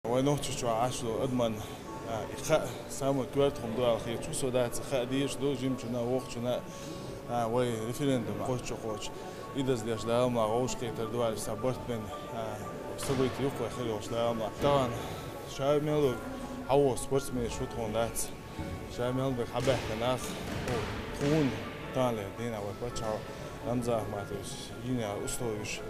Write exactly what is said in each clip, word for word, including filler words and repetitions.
Вай нохчийчоа Ӏаш долу адаман, а, и хаа самое коьрта хӀума ду аьлла хеташ ву со, дац, хаа дезаш ду жимачунна, вокхачунна, а, вай референдум кхоччу кхочу. И даза деш Дала мукъ лахь вовшахкхетар ду аьлла, сан барт бен, а, событие юкъа вай хир йолуш Дала мукъ лахь. Тахана ша мел ву хьавогӀу спортсменаш ву тхуна, дац. Ша мел берг хьабаьхкина нах, о, тхуна таханлера дийнахь вай паччахьалкхо Рамзан Ахматовича йина условиш,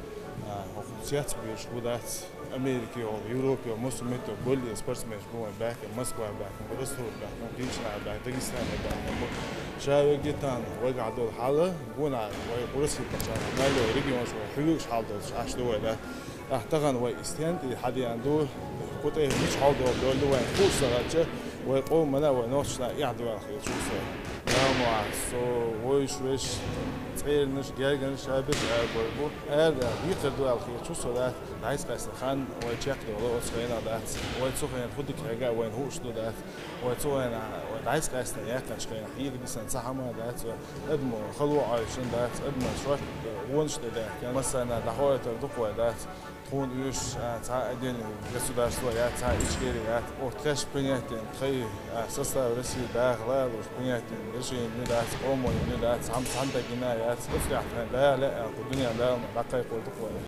а, хӀокху цецбуьйлуш ву, дац, Америкехула, Европехула, массо а меттехула гулъе спортсменаш бу вайн баьхкина, Москвахь баьхкина бу, Россурахь баьхкина бу, Гичнахь баьхкина бу. Ша верг а тахана вайгахь долу хьал, гонахь вай кху Россия паччахьалкхехь мел йолу регионаш вай хьоьгуш хьал долуш Ӏаш ду вай, дац. Ахь тахана вай и стенна тӀе хьадеана ду, кху тӀе мича хьал долу долу вайн хууш ца хилча, вай къомана а, вай нохчашна а эхь ду аьлла хеташ ву со. Дала мукъ лахь, со вовшах веш, цӀеранаш, гергарнаш а беза ара бу. Ара дӀа декхар ду аьлла хеташ ву со, дац. ДӀасакъаьстина хан вай чекхдолу оцу хенахь, дац. Вай цу хенахь хӀун дика хьегна а вайна хууш ду, дац. Вай цу хенахь, вай дӀасакъаьстина яьккхинчу хенахь хьега дисина цхьа хӀума а дац. Адамо хало Ӏойшина дац, адамо шорта гӀонаш тӀе даьхкина. Массарна дӀахоуьйтур ду-кх вай, дац. Тхуна оьшуш, а, цхьа отдельный государство яц, цхьа Ичкери яц. Оцу тхаьш принять йина, тхайн, а, состав России даха лалуш принять йина решени ю, дац, къомо йина ю, дац, цхьамма цхьана дагина яц. Оцу тӀехь тхайн даха лаьа аьлла, кху дуьненна Дала ма дӀакхайкхор ду-кх вай.